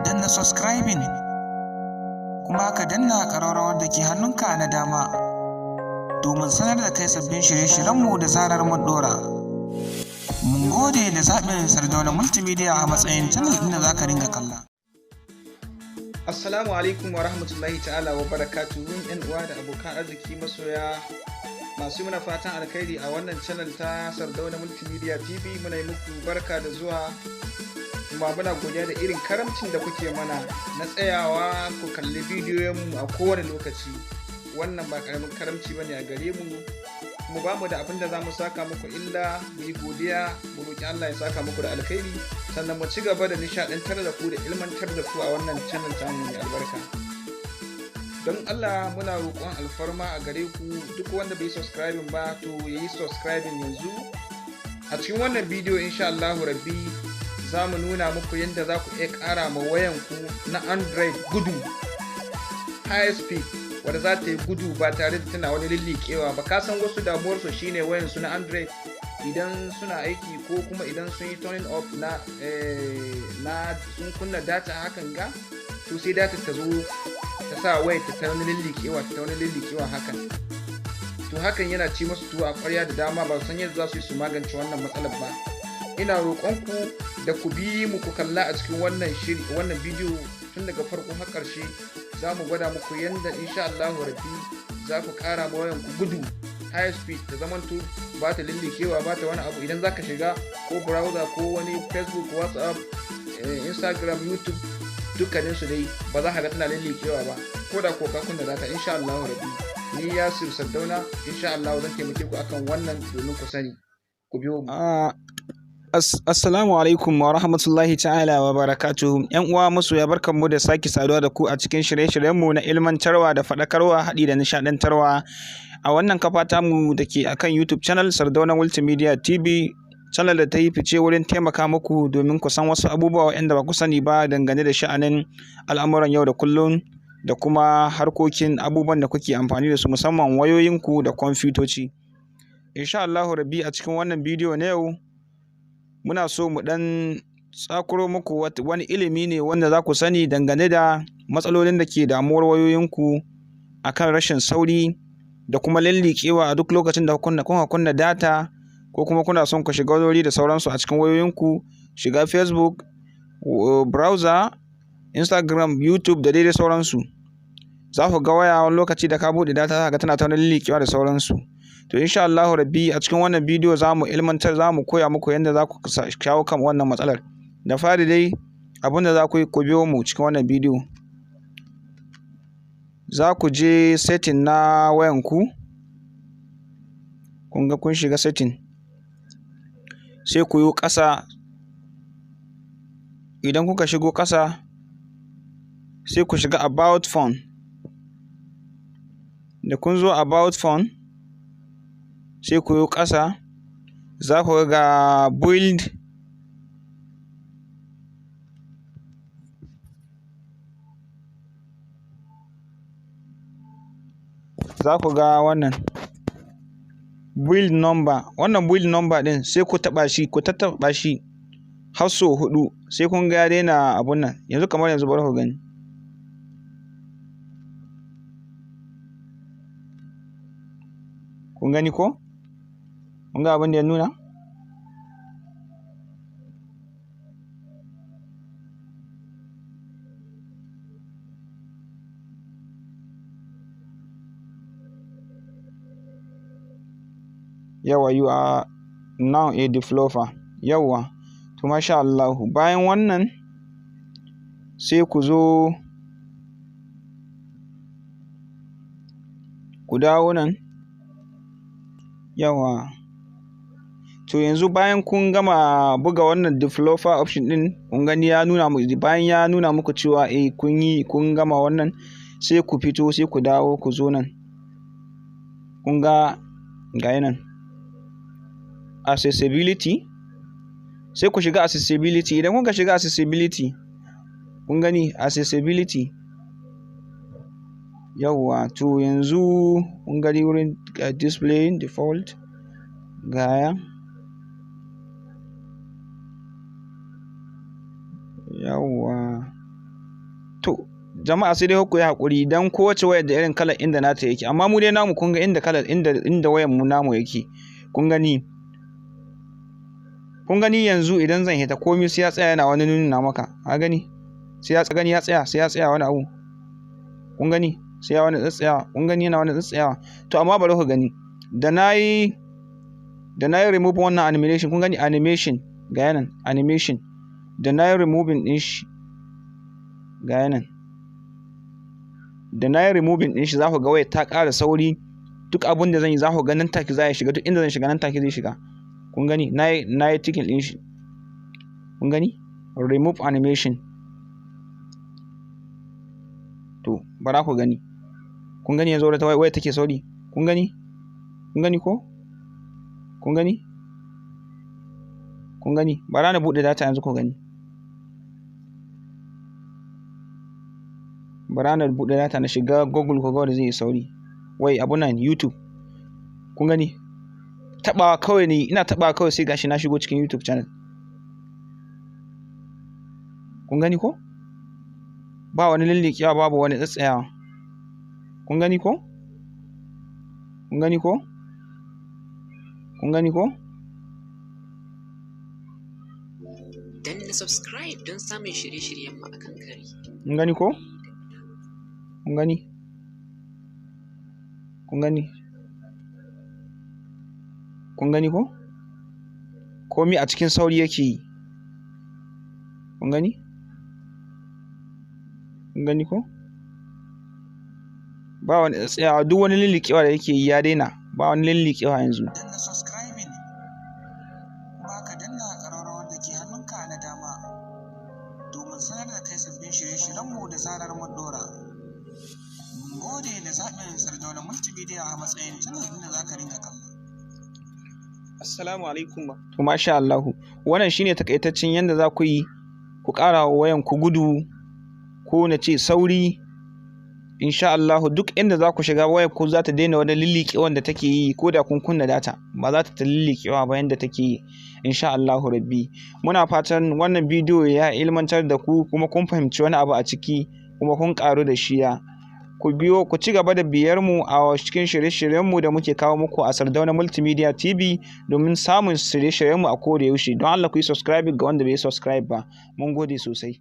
Danna subscribing kuma ka danna ƙararrawar da ke hannunka na dama domin sanar da kai sabbin shirye-shiryenmu da zarar mun ɗora. Mun gode da zaɓin Sardauna Multimedia a matsayin channel ɗin da za ka ringa kalla. Assalamu alaikum wa rahmatullahi ta'ala wa barakatuhu, yan uwa da abokan arziki, masoya masu muna fatan alkhairi a wannan channel ta Sardauna Multimedia TV. Muna yi muku barka da zuwa, kuma muna godiya da irin karamcin da kuke mana na tsayawa ku kalli bidiyoyinmu a kowane lokaci. Wannan ba karamin karamci bane a gare mu, kuma ba mu da abin da za mu saka muku illa mu yi godiya, mu roƙi Allah ya saka muku da alkhairi, sannan mu ci gaba da nishaɗantar da ku da ilmantar da ku a wannan channel tamu mai albarka. Don Allah muna roƙon alfarma a gare ku, duk wanda bai subscribing ba to yayi subscribing yanzu. A cikin wannan bidiyo, insha Allahu rabbi, za mu nuna muku yadda za ku iya ƙara ma wayanku na Android gudu, high speed, wadda za ta yi gudu ba tare da tana wani lillikewa ba. Ka san wasu damuwarsu shine wayansu na Android, idan suna aiki ko kuma idan sun yi turning off na sun kunna data hakan ga, to sai data ta zo ta sa wayar ta wani lillikewa, ta wani lillikewa hakan. To hakan yana ci masu tuwo a ƙwarya da dama, ba san yadda za su yi su magance wannan matsalar ba. Ina roƙonku da ku bi mu ku kalla a cikin wannan shiri, wannan bidiyo, tun daga farko har ƙarshe. Za mu gwada muku yadda, insha Allahu rabbi, za ku ƙara ma wayan ku gudu, high speed, da zamanto ba ta lillikewa, ba ta wani abu idan za ka shiga ko browser ko wani Facebook, WhatsApp, Instagram, YouTube, dukkanin su dai ba za ka ga tana lillikewa ba ko da ko ka kunna data, insha Allahu rabbi. Ni Yasir Sardauna, insha Allah zan taimake ku akan wannan domin ku sani. Ku biyo mu. Assalamu alaikum wa rahmatullahi ta'ala wa barakatuhu. ‘Yan uwa masoya, barkanmu da sake saduwa da ku a cikin shirye-shiryenmu na ilmantarwa da faɗakarwa haɗi da nishaɗantarwa a wannan kafa tamu da ke akan YouTube channel Sardauna Multimedia TV, channel da ta yi fice wurin taimaka muku domin ku san wasu abubuwa waɗanda ba ku sani ba dangane da sha'anin al'amuran yau da kullum da kuma harkokin abubuwan da kuke amfani da su, musamman wayoyinku da kwamfutoci. Insha Allahu rabbi, a cikin wannan bidiyo na yau muna so mu ɗan tsakuro muku wani ilimi ne wanda za ku sani dangane da matsalolin da ke damuwar wayoyinku akan rashin sauri da kuma lillikewa a duk lokacin da kuka kunna data ko kuma kuna son ku shiga wani da sauransu a cikin wayoyinku, shiga Facebook, browser, Instagram, YouTube da dai sauransu. Za ku ga waya wani lokaci da ka buɗe data, za ka ga tana ta wani lillikewa da sauransu. To insha Allahu rabbi, a cikin wannan bidiyo za mu ilmantar, za mu koya muku yadda za ku shawo kan wannan matsalar. Da fari dai, abin da za ku yi, ku biyo mu cikin wannan bidiyo. Za ku je setting na wayanku. Kun ga kun shiga setting, sai ku yi ƙasa. Idan kuka shigo ƙasa, sai ku shiga about phone. Da kun zo about phone, sai ku yi ƙasa, za ku ga build, za ku ga wannan build number. Wannan build number ɗin, sai ku taɓa shi, ku tattaɓa shi har sau huɗu, sai kun ga ya daina abun nan. Yanzu, kamar yanzu, bari ku gani. Kun gani ko? Kun ga abin da ya nuna? Yawwa, "You are now a developer." Yawwa, to masha Allahu. Bayan wannan, sai ku zo ku dawo nan. Yawwa, to yanzu bayan kun gama buga wannan developer option ɗin, kun gani ya nuna, bayan ya nuna muku cewa eh, kun yi, kun gama wannan, sai ku fito, sai ku dawo ku zo nan. Kun ga, ga nan accessibility, sai ku shiga accessibility. Idan kuka shiga accessibility, kun gani accessibility. Yawwa, to yanzu kun gani wurin display default, gaya. Yawwa, To jama'a, sai dai ku yi haƙuri, dan kowace wayar da irin kalar inda nata yake, amma mu dai namu kun ga inda kalar inda wayar mu namu yake. Kun gani, kun gani. Yanzu idan zan hita, komai sai ya tsaya yana wani nuna maka. A gani, sai ya gani ya tsaya, sai ya tsaya wani abu. Kun gani, sai ya wani tsayawa. Kun gani, yana wani tsayawa. To amma bari ku gani, da nayi remove wannan animation, kun gani, animation ga yanan, animation, da nayi removing din shi, ga yanan, da nayi removing din shi, za ku ga wayar ta ƙara sauri. Duk abun da zan yi, za ku ga nan take za ya shiga. Duk inda zan shiga, nan take zai shiga. Kun gani, nayi ticking din shi. Kun gani, remove animation. To bara ku gani. Kun gani yanzu wata waya take sauri. Kun gani, kun gani ko? Kun gani, kun gani. Bara na buɗe data yanzu ku gani. Bara na buɗe data na shiga Google, ku ga wanda zai yi sauri. Wai abun nan, YouTube. Kun gani, taɓawa kawai ne, ina taɓawa kawai sai gashi na shigo cikin YouTube channel. Kun gani ko? Ba wani lilliƙewa, babu wani tsatsayawa. Kun gani ko? Kun gani ko? Kun gani ko? Danna subscribe don samun shirye-shiryenmu a kan kari. Kun gani ko? Kun gani, kun gani, kun gani ko? Komi a cikin sauri yake yi. Kun gani, kun gani ko? Ba wani tsayawa. Duk wani lilliƙewa da yake yi ya daina. Ba wani lilliƙewa yanzu. Danna subscribing kuma ka danna ƙararrawar da ke hannunka na dama domin sanar da kai sabbin shirye-shiryenmu da zarar mun ɗora. Mun gode da zaɓin Sardauna Multimedia a matsayin channel ɗin da za ka rinka kallo. Assalamu alaikum. To masha Allahu. Wannan shine takaitaccen yanda za ku yi ku ƙara wa wayan ku gudu, ko na ce sauri. Insha Allahu duk inda za ku shiga, wayar ku za ta daina wani lilliƙewan da take yi. Ko da kun kunna data, ba za ta lilliƙewa ba yanda take yi, insha Allahu Rabbi. Muna fatan wannan bidiyo ya ilmantar da ku, kuma kun fahimci wani abu a ciki, kuma kun ƙaru da shi. Ya ku biyo, ku ci gaba da biyar mu a cikin shirye-shiryenmu da muke kawo muku a Sardauna Multimedia TV domin samun shirye-shiryenmu a koda yaushe. Don Allah ku yi subscribe ga wanda bai yi subscribe ba. Mun gode sosai.